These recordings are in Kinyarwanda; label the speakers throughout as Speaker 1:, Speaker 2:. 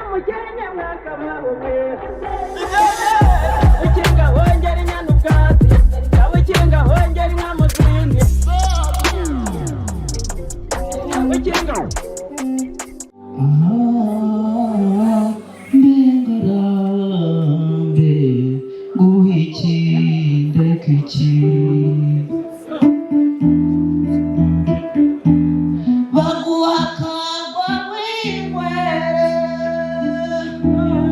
Speaker 1: Umukenke mwakabaho mwe. Ukinga hongera inyana ubwatsi, ukinga hongera inka mu zindi, ukinga.
Speaker 2: Ah, mbengarambe, nguhe iki ndeke iki? Baguha akagwa winywere,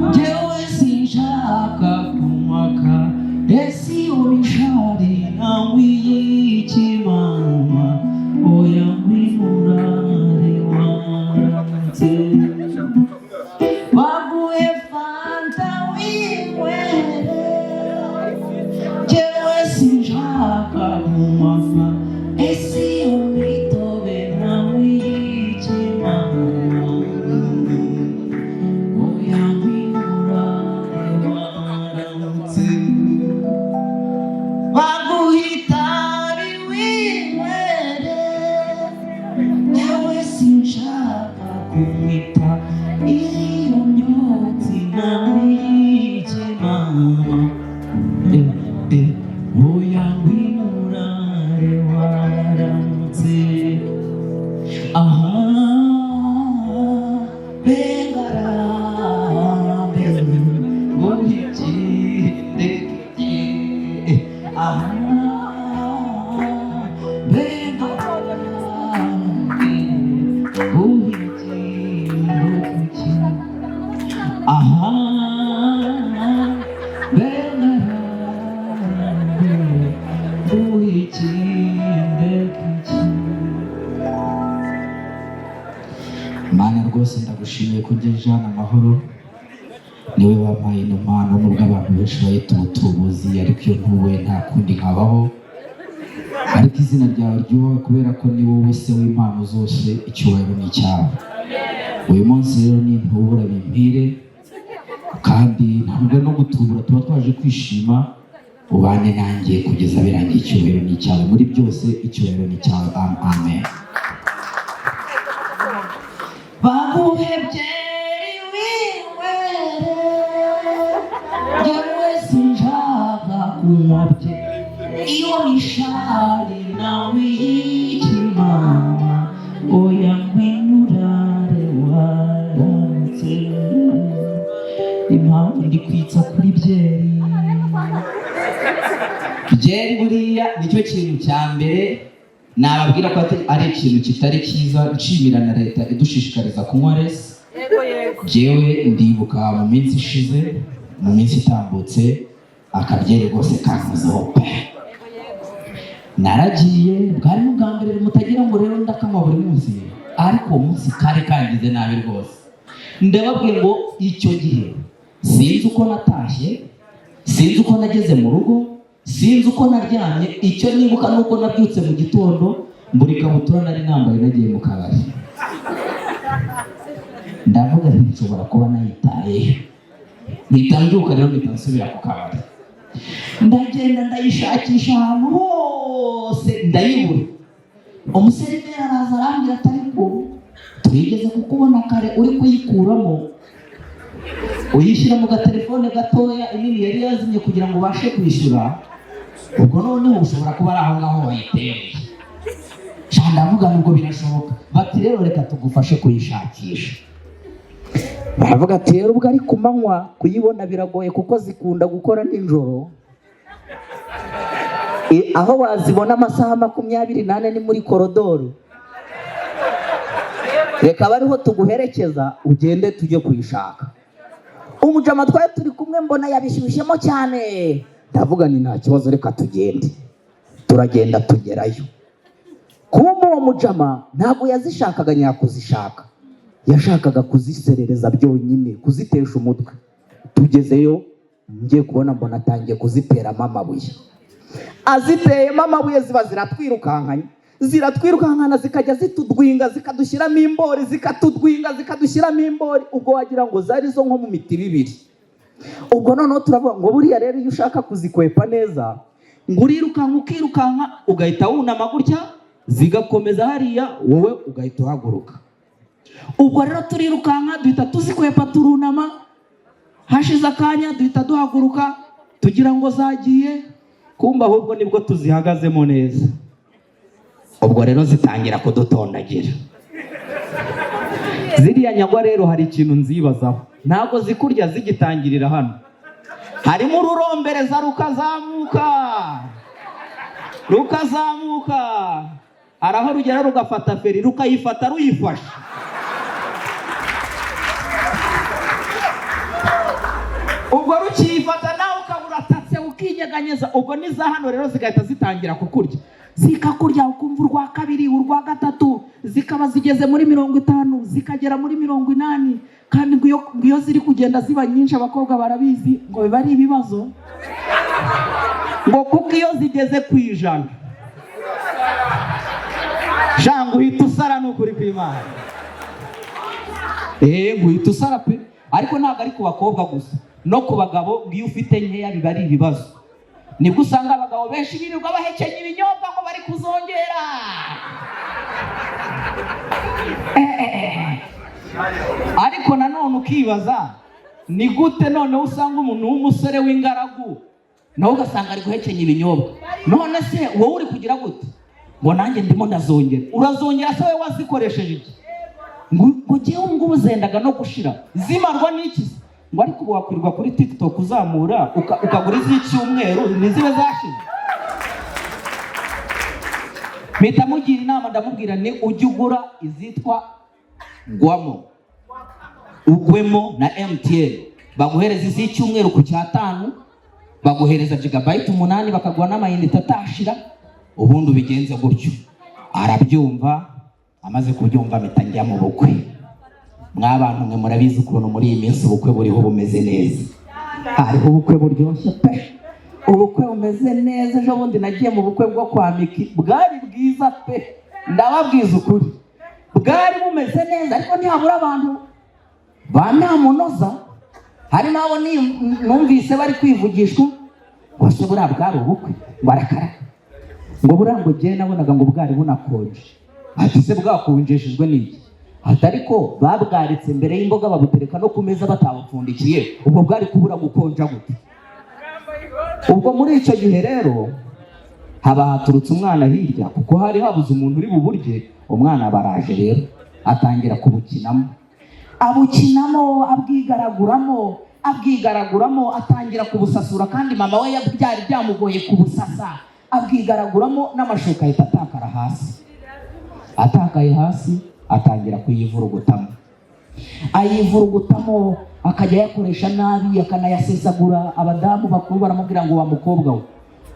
Speaker 2: njyewe sinshaka kunywaka. Ese iyo mishari nawe iyiki mama? Oya, ngwinurare waramutse. Baguhe Fanta winywere, njyewe sinshaka kunywa. Ese iyo mitobe nawe iyiki mama? Oya, ngwinurare waramutse. Baguha itabi winywere, njyewe sinshaka kunywa. Iyo myotsi nawe iyiki mama? Eh, eh, oya, ngwinurare waramutse. Aha, bengarambe, nguhe iki ndeke iki? Aha, bengarambe, nguhe iki ndeke iki? Aha, bengarambe, nguhe iki ndeke iki? Mana, rwose ndagushimiye ko ungejeje hano amahoro. Niwe wampaye ino mpano, nubwo abantu benshi bayita ubutubuzi, ariko iyo ntuwe nta kundi nkabaho. Ariko izina ryawe ryubahwe, kubera ko ni wowe se w'impano zose. Icyubahiro ni icyawe. Uyu munsi rero nintubura bimpire, kandi ntabwo no gutubura, tuba twaje kwishima. Ubane nanjye kugeza birangiye. Icyubahiro ni icyawe muri byose, icyubahiro ni icyawe. Amen. Baguhe byeri winywere, njyewe sinshaka kunywa byeri. Iyo mishari nawe iyiki mama? Oya, ngwinurare waramutse. Impamvu ndi kwitsa kuri byeri, byeri buriya nicyo kintu cya mbere nababwira ko ari ikintu kitari cyiza. Nshimira na leta idushishikariza kunywa less.
Speaker 1: Yego yego.
Speaker 2: Jewe ndibuka mu minsi ishize, mu minsi itambutse, akabyeri rwose kankozeho pe. Naragiye, bwari n'ubwa mbere, mutagira ngo rero ndakanywa buri munsi, ariko uwo munsi kari kangize nabi rwose. Ndababwiye ngo icyo gihe sinzi uko natashye, sinzi uko nageze mu rugo, sinzi uko naryamye. Icyo nibuka ni uko nabyutse mu gitondo mbura ikabutura nari nambaye nagiye mu kabari. Ndavuga nti nshobora kuba nayitaye. Mpita mbyuka rero, mpita nsubira ku kabari, ndagenda ndayishakisha ahantu hose ndayibura. Umuseriveri araza arambwira ati: "Ariko twigeze kukubona kare uri kuyikuramo uyishyira mu gatelefone gatoya, inini yari yazimye, kugira ngo ubashe kwishyura. Ubwo noneho ushobora kuba ari aho ngaho wayitereye." Sha, ndavuga nubwo birashoboka. Bati: "Rero reka tugufashe kuyishakisha." Baravuga ati: "Rero ubwo ari ku manywa kuyibona biragoye, kuko zikunda gukora nijoro. Aho wazibona amasaha 24 ni muri korodoro. Reka abe ariho tuguherekeza, ugende tujye kuyishaka." Umujama twari turi kumwe mbona yabishyushyemo cyane. Ndavuga ni nta kibazo, reka tugende. Turagenda tugerayo. Kumbe uwo mujama ntabwo yazishakaga nyakuzishaka, yashakaga kuziserereza byonyine, kuzitesha umutwe. Tugezeyo, ngiye kubona mbona atangiye kuziteramo amabuye. Aziteyemo amabuye, ziba ziratwirukankanye, ziratwirukankana, zikajya zitudwinga zikadushyiramo imbori, zikatudwinga zikadushyiramo imbori. Ubwo wagira ngo zari zo nko mu mitiba ibiri. Ubwo noneho turavuga ngo buriya rero iyo ushaka kuzikwepa neza, ngo urirukanka, ukirukanka, ugahita wunama gutya, zigakomeza hariya, wowe ugahita uhaguruka. Ubwo rero turirukanka, duhita tuzikwepa, turunama. Hashize akanya duhita duhaguruka, tugira ngo zagiye, kumba ahubwo nibwo tuzihagazemo neza. Ubwo rero zitangira kudutondagira. Ziriya nyagwa rero hari ikintu nzibazaho, ntabwo zikurya zigitangirira hano, harimo ururombereza rukazamuka, rukazamuka, hari aho rugera rugafata feri, rukayifata ruyifashe. Ubwo rukiyifata nawe ukaba uratatse, ukinyeganyeza. Ubwo n'iza hano rero zigahita zitangira kukurya, zikakurya, ukumva urwa kabiri, urwa gatatu, zikaba zigeze muri 50, zikagera muri 80. Kandi ngo iyo ziri kugenda ziba nyinshi, abakobwa barabizi, ngo biba ari ibibazo, ngo kuko iyo zigeze ku 100 shanga uhita usara. Ni ukuri kw'Imana, ngo uhita usara pe. Ariko ntabwo ari ku bakobwa gusa, no ku bagabo ngo iyo ufite nkeya biba ari ibibazo. Nibwo usanga abagabo benshi birirwa bahekenya ibinyobwa ngo bari kuzongera. Ariko nanone ukibaza ni gute noneho usanga umuntu w'umusore w'ingaragu nawe ugasanga ari guhekenya ibinyobwa. None se wowe uri kugira gute? Ngo nanjye ndimo ndazongera. Urazongera se wowe wazikoresheje iki? Ngo ngewe ubu ngubu zendaga no gushira. Zimarwa n'iki se? Ngo ariko ubu wakwirirwa kuri TikTok uzamura ukagura iz'icyumweru ntizibe zashize. Mpita mugira inama, ndamubwira ni ujye ugura izitwa Gwamo, ugwemo na MTN, baguhereza iz'icyumweru ku cyatanu, baguhereza gigabyte 8, bakaguha n'amayinite atashira, ubundi ubigenze gutyo. Arabyumva. Amaze kubyumva mpita njya mu bukwe. Mwabantu mwe, murabizi ukuntu muri iyi minsi ubukwe buriho bumeze neza, hariho ubukwe buryoshye pe, ubukwe bumeze neza. Ejo bundi nagiye mu bukwe bwo kwa Miki, bwari bwiza pe, ndababwiza ukuri, bwari bumeze neza. Ariko ntihabura abantu ba ntamunoza, hari n'abo numvise bari kwivugishwa ngo se buriya bwari ubukwe, ngo arakara, ngo buriya ngo njyewe nabonaga ngo bwari bunakonje. Ati se bwakonjeshejwe n'iki? Ati ariko babwaritse mbere y'imboga, babutereka no ku meza batabupfundikiye, ubwo bwari kubura gukonja gute? Ubwo muri icyo gihe rero haba haturutse umwana hirya, kuko hari habuze umuntu uri buburye. Umwana baraje rero atangira kubukinamo, abukinamo, abwigaraguramo, abwigaraguramo, atangira kubusasura, kandi mama we byari byamugoye kubusasa. Abwigaraguramo n'amashuka ahita atakara hasi. Atakaye hasi atangira kuyivurugutamo, ayivurugutamo, akajya ayakoresha nabi, akanayasesagura. Abadamu bakuru baramubwira ngo wa mukobwa we,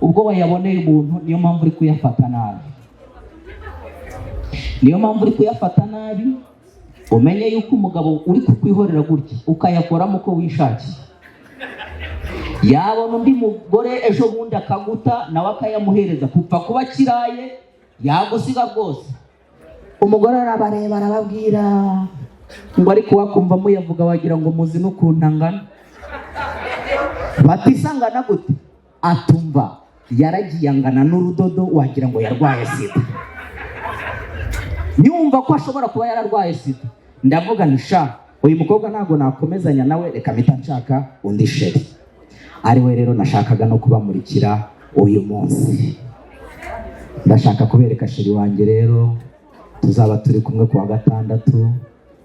Speaker 2: ubwo wayaboneye ubuntu, niyo mpamvu uri kuyafata nabi, niyo mpamvu uri kuyafata nabi. Umenye yuko umugabo uri kukwihorera gutya ukayakoramo uko wishakiye, yabona undi mugore ejo bundi akaguta, nawe akayamuhereza, kupfa kuba kiraye yagusiga rwose. Umugore arabareba, arababwira ngo ariko wakumva muyavuga wagira ngo muzi n'ukuntu angana. Bati se angana gute? Atumva yaragiye angana n'urudodo, wagira ngo yarwaye sida. Nyumva ko ashobora kuba yararwaye sida, ndavuga nti sha, uyu mukobwa ntabwo nakomezanya nawe, reka mpita nshaka undi chérie, ari we rero nashakaga no kubamurikira uyu munsi. Ndashaka kubereka chérie wanjye rero tuzaba turi kumwe ku wa gatandatu.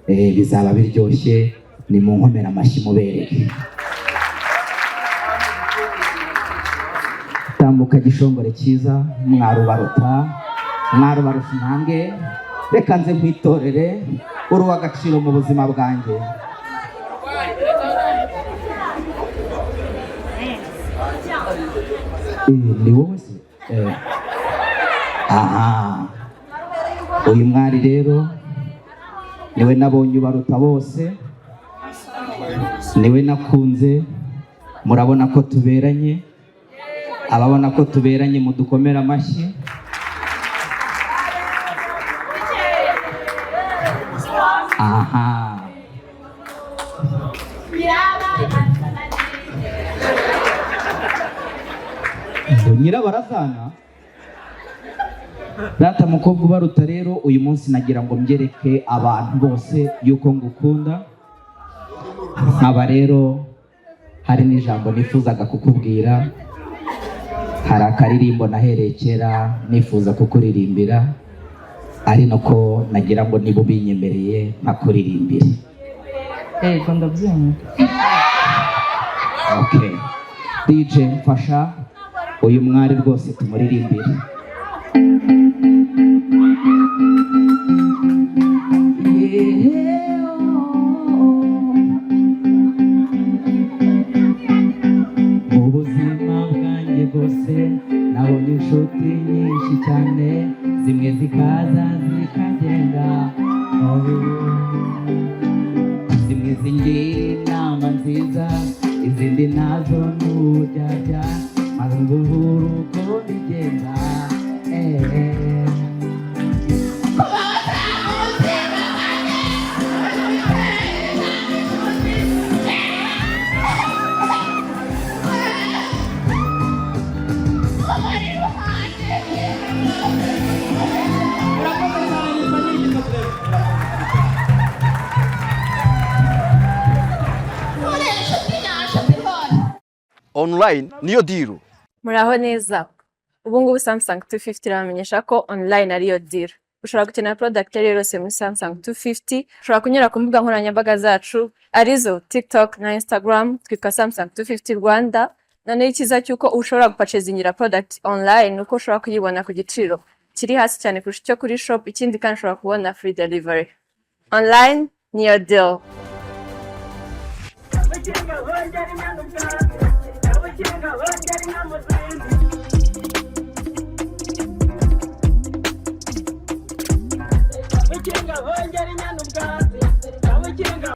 Speaker 2: Bizaba biryoshye, ni mu nkomera amashyi mubereke. Tambuka gishongore cyiza, mwarubaruta, mwarubarusha intambwe, reka nze nkwitorere, uri uw'agaciro mu buzima bwanjye. Ni wowe se? Aha, uyu mwari rero niwe nabonye ubaruta bose, niwe nakunze. Murabona ko tuberanye, ababona ko tuberanye mudukomere amashyi. Aha, ngo nyirabarazana. Data mukobwa ubaruta rero, uyu munsi nagira ngo mbyereke abantu bose yuko ngukunda. Nkaba rero hari n'ijambo nifuzaga kukubwira, hari akaririmbo nahereye kera nifuza kukuririmbira, ari nako nagira ngo niba ubinyemereye nkakuririmbire.
Speaker 3: Yego, ndabyemera.
Speaker 2: Okay. DJ, mfasha uyu mwari rwose tumuririmbire. Mu buzima bwanjye bwose nabonye inshuti nyinshi cyane, zimwe zikaza zikagenda. Oh. Zimwe zingira inama nziza, izindi nazo n'uburyarya, maze mbura uko bigenda, eh.
Speaker 1: Urakoze cyane, yitwa Nyirigito Claver.
Speaker 4: Uri inshuti nyanshuti rwose.
Speaker 5: Online niyo deal.
Speaker 6: Muraho neza. Ubu ngubu Samsung 250 irabamenyesha ko online ariyo deal. Ushobora gukenera product iyo ari yo yose muri Samsung 250, ushobora kunyura ku mbuga nkoranyambaga zacu arizo TikTok na Instagram, twitwa Samsung 250 Rwanda. Noneho icyiza cy'uko ushobora gupurchasingira product online ni uko ushobora kuyibona ku giciro kiri hasi cyane kurusha icyo kuri shop, ikindi kandi ushobora kubona free delivery. Online niyo deal.
Speaker 1: Abakinga bongera inyana ubwatsi, abakinga bongera inka mu zindi. Abakinga bongera inyana ubwatsi, abakinga.